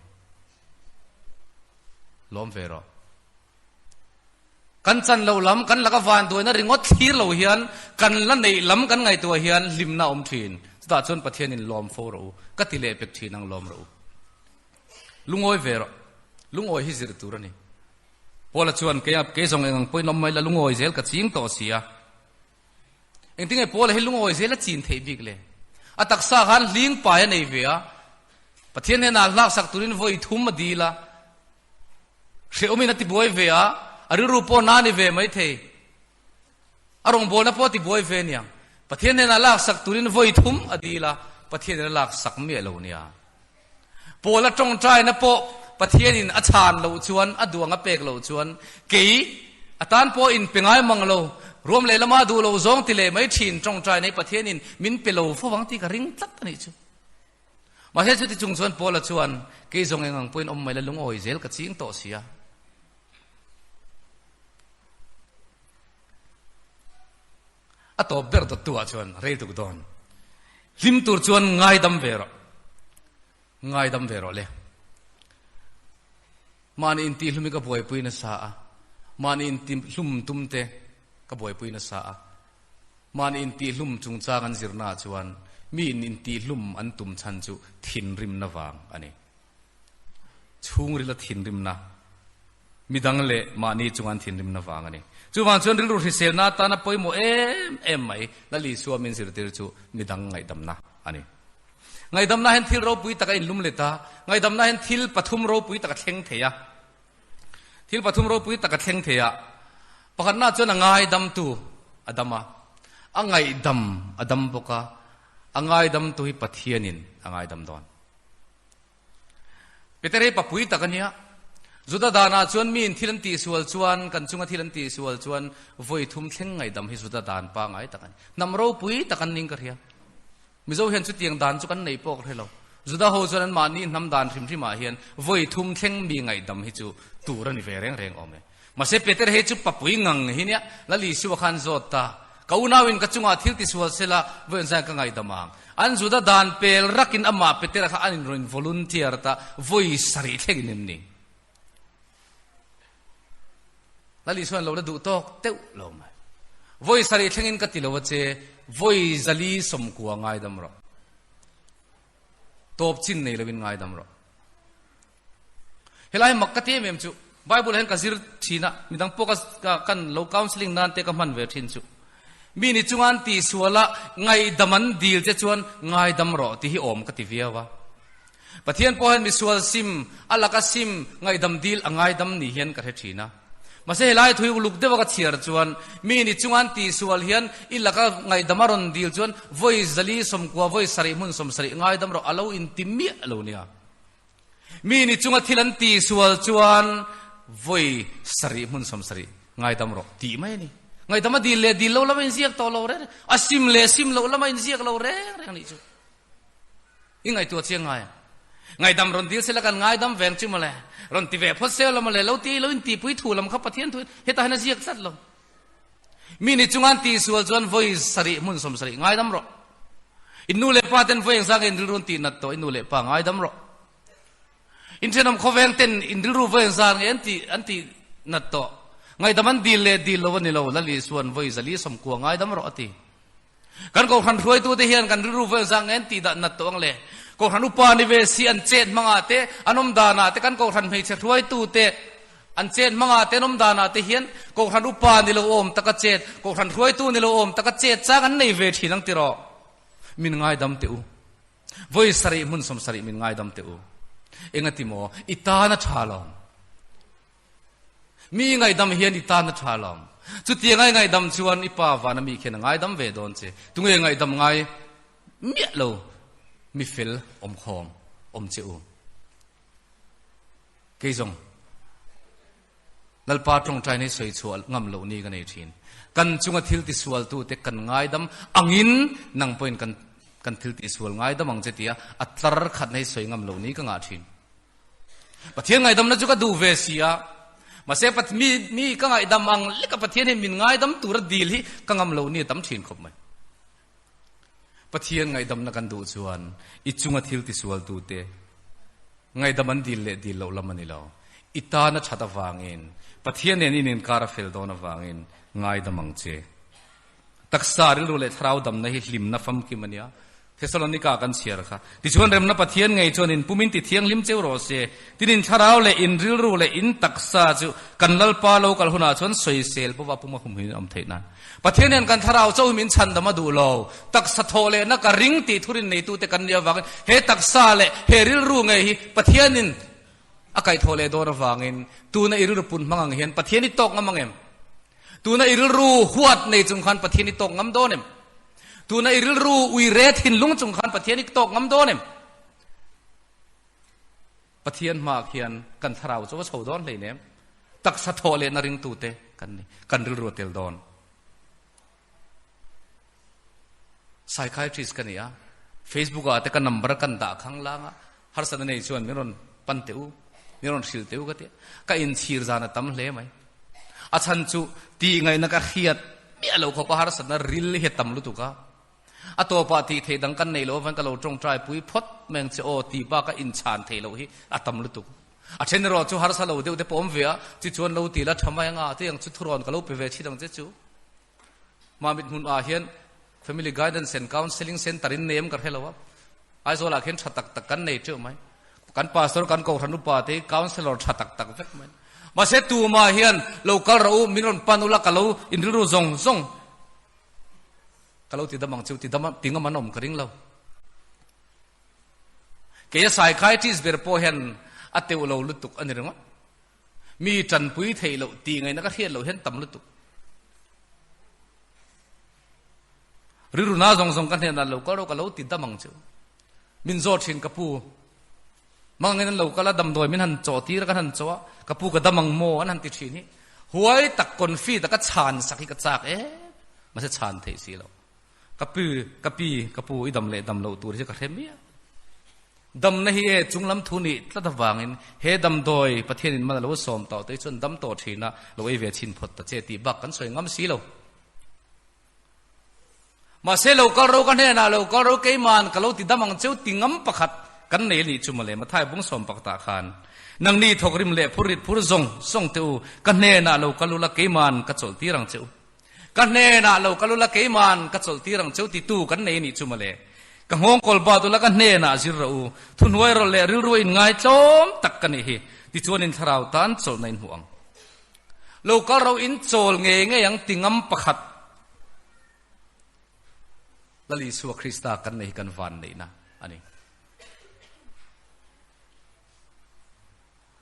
Lawm ve rawh. Kan chan lo lam, kan laka vanduaina ringawt thlir lo hian kan la neih lam kan ngaihtuah hian hlimna a awm thin. Chutah chuan Pathianin lawm fo rawh u, ka ti leh pek thin ang lawm rawh u. Lungawi ve rawh. Lungawi hi zir tur a ni. Paula chuan kei kei zawng eng ang pawhin awm mai la lungawi zel ka ching tawh si a. Engtinge Paula hi lungawi zel a chin theih bik le? A taksa khan hling pai a nei ve a. Pathian hnenah hlaksak turin vawi thum a dil a. Hrehawmin a tibuai ve a, a rilru pawh na ni ve mai thei. A rawngbawlna pawh a tibuai ve aniang. Pathian hnenah laksak turin vawi thum a dil a, Pathianin a laksak miah lo nia. Paula tawngtaina pawh Pathianin a chhan loh chuan, a duang a pek loh chuan, kei a tan pawh in pe ngai mang lo, ruam leh lama duh lo zawng ti leh mai thin tawngtaina hi Pathianin min pe lo fo vang tih ka ring tlat a nih chu. Mahse chuti chung chuan Paula chuan, Kei zawng eng ang pawhin awm mai la lungawi zel ka ching tawh si a. A tawp ber dawttu ah chuan rei tuk dawn. Hlim tur chuan ngaidam ve rawh. Ngaidam ve rawh le. Mahni intihlum hi ka buaipui nasa a. Mahni intihlum tum te ka buaipui nasa a. Mahni intihlum chungchang an zirna ah chuan mi in intihlum an tum chhan chu thinrimna vang a ni. Chhungrila thinrimna, midang leh mahni chunga an thinrimna vang a ni. Chuvang chuan rilru hriselna atana pawimawh em em mai Lal Isua min zirtir chu midang ngaihdamna a ni. Ngaihdamna hian thil ropui tak a inlum let a, ngaihdamna hian thil pathum ropui tak a thleng thei a. Thil pathum ropui tak a thleng thei a, pakhatna chuan a ngaidamtu a dam a, a ngaihdam a dam bawk a, a ngaidamtu hi Pathianin a ngaidam dawn. Peter hi papui tak a nia. Juda danah chuan miin thil an tihsual chuan, kan chunga thil an tihsual chuan vawi thum thleng ngaihdam hi Juda dan pangngai tak a ni. Hnam ropui tak an ning ka hria. Mizo hian chutiang dan chu kan nei pawh ka hre lo. Juda ho chuan anmahni hnam dan hrim hrimah hian vawi thum thleng mi ngaihdam hi chu tur a ni ve reng reng awm e. Mahse Peter hei chu papui ngang hi nia, Lal Isua khan zawt ta, Ka unauin ka chungah thil tisual sela vawi an zaiin ka ngaihdam ang. An Juda dan pel rakin amah Petera kha an inrawn volunteer ta vawi sarih thlengin em ni? Lal Isua an lo la duh tawk teuh lo mai. Vawi sarih thlengin ka ti lo a che, vawi zali sawmkua ngaidam rawh. Tawp chin nei loin ngaidam rawh. Helai mak ka ti em em chu Bible hian ka zir thin a, midang pawh ka kan lo counselling nan te ka hman ve thin chu. Mi ni chunga an tihsual a, ngaihdam an dil che chuan ngaidam rawh tih hi awm ka ti viau a. Pathian pawh hian misual sim, a laka sim, ngaihdam dil a ngaidam ni hian ka hre thin a. Mahse helai thui uluk deuha ka chhiar chuan mi ni chunga an tihsual hian i laka ngaihdam a rawn dil chuan vawi zali sawmkua vawi sarih hmun sawmsarih ngaidam rawh a lo inti miah lo nia. Mi ni chunga thil an tihsual chuan Vawi sarih hmun 70 ngaidam rawh tih mai a ni. Ngaidam a dil leh dil lo lama inziak tawh lo reng reng, a sim leh sim loh lama inziak lo reng reng a nih chu. I ngaihtuah chiang ngai a. Ngaidam rawn dil sela kan ngaidam veng chu mawle, rawn ti ve phawt sel lo mawle, lo ti lo intihpui thu lam kha Pathian thu hetah hian a ziak tlat lo. Mi ni chunga an tihsual chuan vawi sarih hmun 70 ngaidam rawh. In nu leh pa ten vawi engzah nge in rilru an tihnat tawh, i nu leh pa ngaidam rawh. In thenawm khawveng ten in rilru vawi engzah nge an tih an tih nat tawh. Ngaihdam an dil leh dil lo a ni lo, Lal Isuan vawi 490 ngaidam rawh a ti. Kan kohhran hruaitute hian kan rilru vawi engzah nge an tih dah nat tawh ang le? Kohhran upa ni ve si an chet hmangah te, an awm danah te kan kohhran hmeichhe hruaitute an chet hmangah te an awm danah te hian kohhran upa ni lo awm taka chet, kohhran hruaitu ni lo awm taka chet chang an nei ve thin ang tiraw? Min ngaidam teh u. Vawi sarih hmun 70 min ngaidam teh u. Engati maw? I tan a tha lo. Mi ngaihdam hian i tan a tha lo. Chutianga i ngaihdam chuan i pa vana mi khian a ngaidam ve dawn che. Tunge ngaihdam ngai miah lo mi fel awm khawm awm che u. Kei zawng Lalpa tawngtai nei sawi chhuah ngam loh ni ka nei thin. Kan chunga thil tisualtu te kan ngaidam angin nang pawhin kan kan thil tisual ngaidam ang che tia a tlar khat nei sawi ngam loh ni ka ngah thin. Pathian ngaidamna chu ka duh ve si a, mahse mi mi ka ngaihdam ang leka Pathian hi min ngaidam tura dil hi ka ngam loh ni a tam thin khawp mai. Pathian ngaihdamna kan duh chuan i chunga thil tisualtu te ngaihdam an dil leh dil loh lam a ni lo. I tana that avangin, Pathian nen in inkar a fel dawn avangin ngaidam ang che. Taksa rilru leh thlarau damna hi hlimna famkim a nia. Thesalonika kan chhiar kha. Tichuan remna Pathian ngei chuan in pum in ti thianghlim cheu rawh se. Tin in thlarau leh in rilru leh in taksa chu kan Lalpa lo kal hunah chuan sawisel pawh va pum a humhim in awm theih nan. Pathian hian kan thlarau chauh hi min chhandam a duh lo. Taksa thawh lehna ka ring tih thurin neitute kan nih avangin he taksa leh he rilru ngei hi Pathianin a kaihthawh leh dawn avangin tuna i rilru pun hmang ang hian Pathian i tawk ngam ang em? Tuna i rilru huat nei chung khan Pathian i tawk ngam dawn em? Tuna i rilru ui re thinlung chung khan Pathian i tawk ngam dawn em? Pathian hmaah khian kan thlarau chu a chho dawn hleinem. Taksa thawh lehna ringtute kan ni. Kan rilru a tel dawn. Psychiatrist ka ni a. Facebook ah te ka number kan dah khang lang a. Harsatna nei chuan min rawn pan teh u, min rawn hrilh teh u ka ti a. Ka inchhir zan a tam hle mai. A chhan chu tih ngaihna ka hriat miah lo khawpa harsatna ril hi a tam lutuk a. A tawpah tih theih dang kan neih loh avangin ka lo tawngtai pui phawt mai ang che aw tih baka inchhan theih loh hi a tam lutuk. A then erawh chu harsa lo deuh te pawh awm ve a, chi chuan lo ti la tha mai anga tih ang chu thurawn ka lo pe ve thin ang che chu. Mamit hmun ah hian Family Guidance and Counselling Centre in nei em ka hre lo a, Aizawl ah khian tha tak tak kan nei teuh mai. Kan pastor kan kohhran upa te hi counsellor tha tak tak vek mai. Mahse tumah hian lo kal rawh u, min rawn pan ula ka lo inrilru zawng zawng. Ka lo ti dam ang chu, ti dam ti ngam an awm ka ring lo. Kei a psychiatrist ber pawh hian a teuh lo lutuk a ni ringawt. Mi tanpui theih loh tih ngaihna ka hriat loh hian tam lutuk. Rilru na zawng zawng ka hnenah lo kal rawh ka lo ti dam ang chu. Min zawt thin ka pu. Mangin an lo kal a damdawi min han chaw tir a kan han chaw a ka pu ka dam ang maw an han ti thin hi huai tak confi taka chhan sak hi ka chak em mahse chhan theih si lo ka pu ka pi ka pu i dam leh dam loh tur hi ka hre miah damna hi e chunglam thu nih tlat avangin he damdawi Pathian in man a lo sawm tawh te chuan dam tawh thin a lo ei ve chhin phawt ta che tih bak kan sawi ngam si lo. Mahse lo kal ro ka hnenah lo kal ro keiman ka lo ti dam ang cheu ti ngam pakhat kan nei a nih chu mawle Mathai bung sawm pakhatah khan nangni thawkrim leh phur rit phur zawng zawng teh u ka hnenah lo kal ula keiman ka chawlh tir ang cheu ka hnenah lo kal ula keiman ka chawlh tir ang cheu titu kan nei a nih chu mawle ka nghawng kawl bat ula ka hnenah zir rawh u thuhnuai rawlh leh rilru in ngai tlawm tak ka nih hi tichuan in thlarau tan chawlhna in hmuh ang Lo kal ro in chawl ngei ngei ang ti ngam pakhat Lal Isua Krista kan nei hi kan van neihna a ni.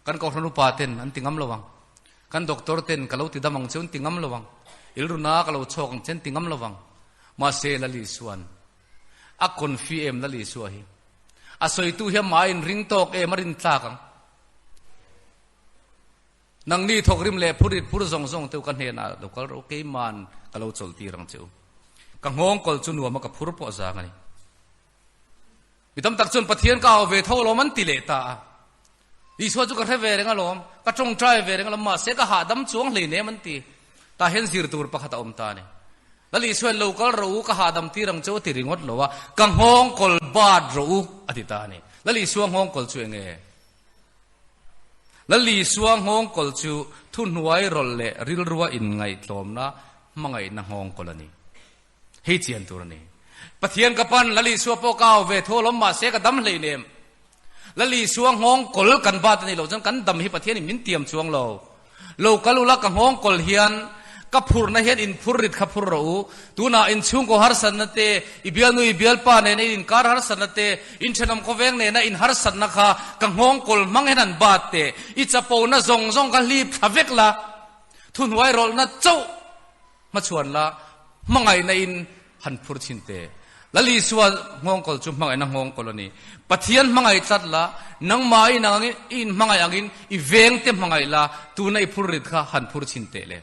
Kan kohhran upa ten an ti ngam lo ang. Kan doctor ten ka lo ti dam ang che an ti ngam lo ang. Ilruna ka lo chhawk ang che an ti ngam lo ang. Mahse Lal Isuan a confi em Lal Isua hi. A sawitu hi amah in ring tawk em a rin tlak ang. Nangni thawkrim leh phurit phur zawng zawng te u ka hnenah lo kal rawh u, keiman ka lo chawlh tir ang che u. Ka nghawng kawl chu nuam a ka phur pawh zang a ni. Mi tam tak chuan Pathian ka au ve tho alawm an ti leh ta a. Isua chu ka hre ve reng alawm, ka tawngtai ve reng alawm, mahse ka hahdam chuang hleinem an ti. Tah hian zir tur pakhat a awm ta a ni. Lal Isuain lo kal rawh u, ka hahdam tir ang che u ti ringawt lo a, ka nghawng kawl bat rawh u a ti ta a ni. Lal Isua nghawng kawl chu eng nge? Lal Isua nghawng kawl chu thuhnuai rawlh leh rilrua inngaihtlawmna hmangaihna nghawng kawl a ni. Hei chian tur a ni. Pathian ka pan, Lal Isua pawh ka au ve tho alawm mahse ka dam hleinem. Lal Isua nghawng kawl kan bat a nih loh chuan kan dam hi Pathianin min tiam chuang lo. Lo kal ula ka nghawng kawl hian ka phurna hian in phur rit kha phur rawh u. Tunah in chhungkaw harsatna te, i bialnu i bialpa nena in inkar harsatna te, in thenawm khawveng nena in harsatna kha ka nghawng kawl hmang hian an bat teh. I chapona zawng zawng kha hlip thla vek la, thuhnuai rawlhna chauh Hmachhuan la, hmangaihna in han phur thin te. Lal Isua nghawngkawl chu hmangaihna nghawngkawl a ni. Pathian hmangaih tlat la, nangmah in angin i inhmangaih angin i vengte hmangaih la, tuna i phur rit kha han phur thin teh le.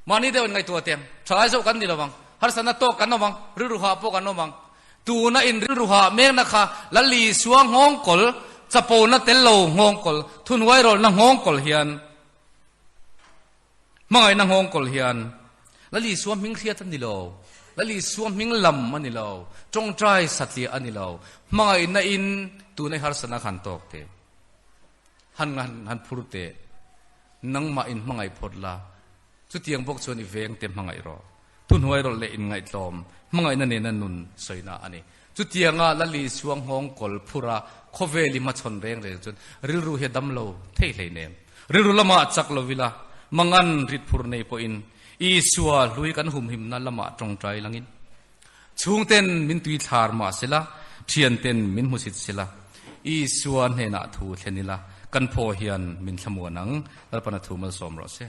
Mahni deuh in ngaihtuah teh ang, thalai zawk kan ni lo ang, harsatna tawk kan awm ang, rilru hah pawh kan awm ang. Tuna in rilru hah mekna kha Lal Isua nghawngkawl, chapona tel lo nghawngkawl, thuhnuairawlhna nghawngkawl hian, Hmangaihna nghawngkawl hian Lal Isua hming hriat a ni lo, Lal Isua hming lam a ni lo, tawngtai satliah a ni lo, hmangaihna in tuna i harsatna kha han tawk teh, han han phur teh, nangmah in hmangaih phawt la, chutiang bawk chuan i vengte hmangaih rawh. Thuhnuai rawlh leh inngaihtlawm, hmangaihna nena nun sawina a ni. Chutianga Lal Isua nghawngkawl phura khawvel i hmachhawn reng reng chuan rilru hi a dam lo thei hleinem. Rilru lamah chak lo ila, mangan rit phur nei pawhin Isua hlui kan humhimna lamah tawngtai langin chhungten min tui thlar mah sela, thianten min hmusit sela, Isua hnenah thu thlen ila kan phaw hian min thlamuan ang. Lalpana thu malsawm rawh se.